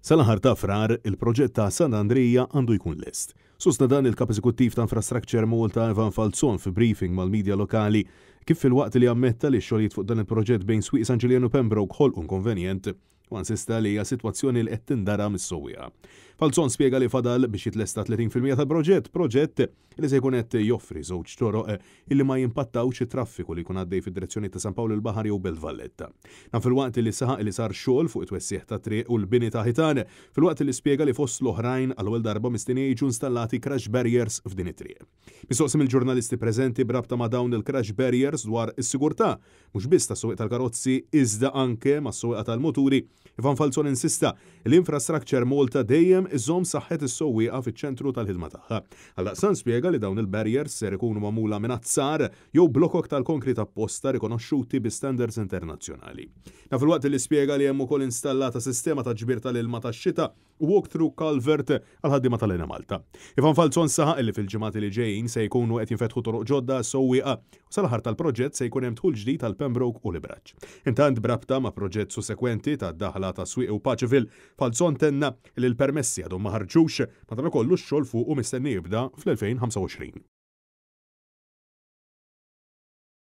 Sal-aħħar ta' Frar, il-proġett ta' Sant'Andrija għandu jkun lest. Sostna dan il-Kap Eżekuttiv ta' Infrastructure Malta Evan Falzon fi briefing mal-midja lokali kif filwaqt li ammetta li x-xogħlijiet fuq dan il-proġett bejn Swieqi San Ġiljan u Pembroke ħolqu inkonvenjent, huwa insista li hija sitwazzjoni li qed tindara mis-sewwieqa. Falzon spjega li fadal biex jitlesta 30% tal-proġett, proġett li se jkun qed joffri żewġ toroq illi ma jimpattawx it-traffiku li jkun għaddej fid-direzzjoni ta' San Pawl il-Baħar jew Belt Valletta. Dan filwaqt li saħaq li sar xogħol fuq it-twessigħ tat-triq u l-bini ta' ħitan, filwaqt li spjega li fost l-oħrajn għall-ewwel darba mistennija jiġu installati crash barriers f'din it-triq. Mistoqsi mill-ġurnalisti preżenti b'rabta ma' dawn il-crash barriers dwar is-sigurtà mhux biss tas-sewwieq tal-karozzi iżda anke mas-sewwieqa tal-muturi, Ivan Falzon insista li Infrastructure Malta dejjem iżżomm saħħet is-sewwieqa fiċ-ċentru tal-ħidma tagħha. Għaldaqstant spjega li dawn il-barriers ser ikunu magħmula minn azzar jew blokok tal-konkrit apposta rikonoxxuti bi standards internazzjonali. Dan filwaqt li spjega li hemm ukoll installata sistema ta' ġbir tal-ilma tax-xita u walk-through culvert għall-ħaddiema tal-Enemalta. Ivan Falzon saħaq li fil-ġimgħat li ġejjin se jkunu qed jinfetħu toroq ġodda għas-sewwieqa u sal-aħħar tal-proġett se jkun hemm dħul ġdid għal Pembroke u l-Ibraġġ. Intant b'rabta ma' proġett sussekwenti tad-daħla ta' Swieqi u Paceville, Falzon tenna li l-permessi għadhom ma ħarġux, madankollu x-xogħol fuqu mistenni jibda fl-2025.